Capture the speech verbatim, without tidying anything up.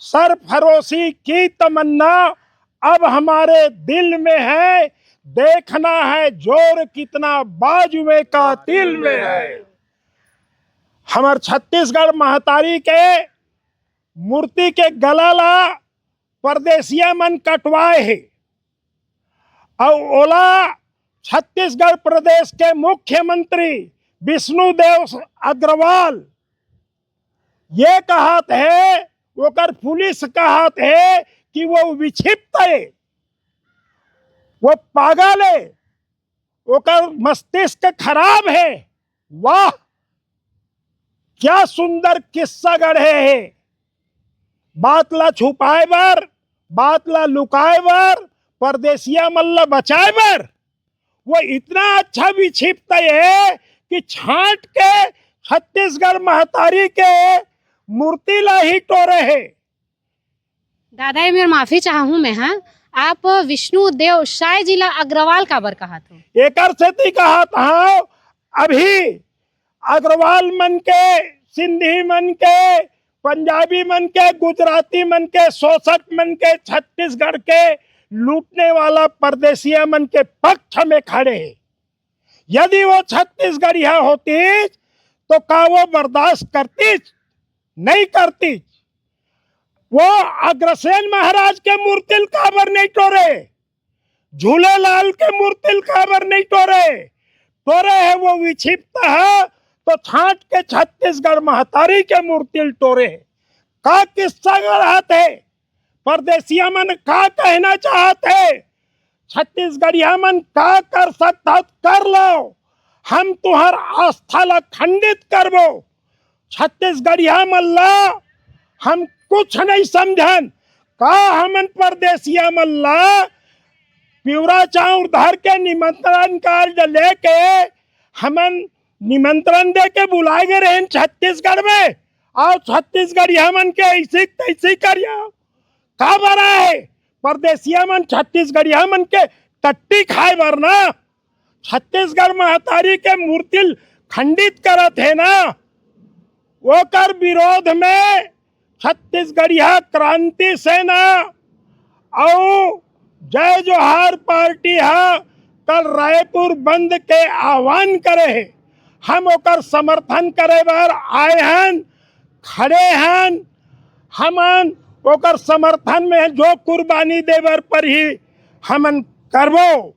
सरफरोशी की तमन्ना अब हमारे दिल में है। देखना है जोर कितना बाजुए का तिल में है। हमर छत्तीसगढ़ महतारी के मूर्ति के गला ला परदेसिया मन कटवाए हे। अउ ओला छत्तीसगढ़ प्रदेश के मुख्यमंत्री विष्णुदेव अग्रवाल ये कहत हे, ओकर पुलिस कहत हे कि वो विक्षिप्त हे, वो पागल हे, ओकर मस्तिष्क खराब हे। वाह, क्या सुंदर किस्सा गढ़े हे। बात ला छुपाए बर, बात ला लुकाए बर, परदेसिया मन ला बचाए बर वो इतना अच्छा विक्षिप्त हे कि छांट के छत्तीसगढ़ महतारी के मूर्ति ला ही टोरे हे। दादा, ये मेर माफी चाहूँ मैं, हाँ। आप विष्णु देव शाय जी ला अग्रवाल काबर कहत हो? एकर सेती कहत हव, अभी अग्रवाल मन के, सिंधी मन के, पंजाबी मन के, गुजराती मन के, शोषक मन के, छत्तीसगढ़ के लूटने वाला परदेसिया मन के पक्ष में खड़े हे। यदि वो छत्तीसगढ़िया होतीच तो का वो बर्दाश्त करतीच? नहीं करतीच। वो अग्रसेन महाराज के मूर्ति ल काबर नहीं टोरे? झूलेलाल के मूर्ति ल काबर नहीं टोरे? टोरे हे वो विक्षिप्त हे, तो छांट के छत्तीसगढ़ महतारी के मूर्ति ल टोरे हे। का किस्सा गढ़त हे? परदेसिया मन का कहना चाहत हे? छत्तीसगढ़िया मन का कर सकत हव, कर लव। हम तुहर आस्था ला खंडित करबो। छत्तीसगढ़िया मन ला हम कुछ नहीं समझन। का हमन परदेसिया मन ला पिवरा चाउर धर के निमंत्रण कार्ड लेके हमन निमंत्रण दे के बुलाए गए रहेन छत्तीसगढ़ में? अउ छत्तीसगढ़िया मन के ऐसी तैसी करिया का बरा हे? परदेसिया मन छत्तीसगढ़िया मन के टट्टी खाए बर ना, छत्तीसगढ़ महतारी के मूर्ति ल खंडित करत हे ना, ओकर विरोध में छत्तीसगढ़िया क्रांति सेना अउ जय जोहार पार्टी ह कल रायपुर बंद के आह्वान करे हे। हम ओकर समर्थन करे बर आए हन, खड़े हन। हमन ओकर समर्थन में जो कुर्बानी दे बर परही, हमन करबो।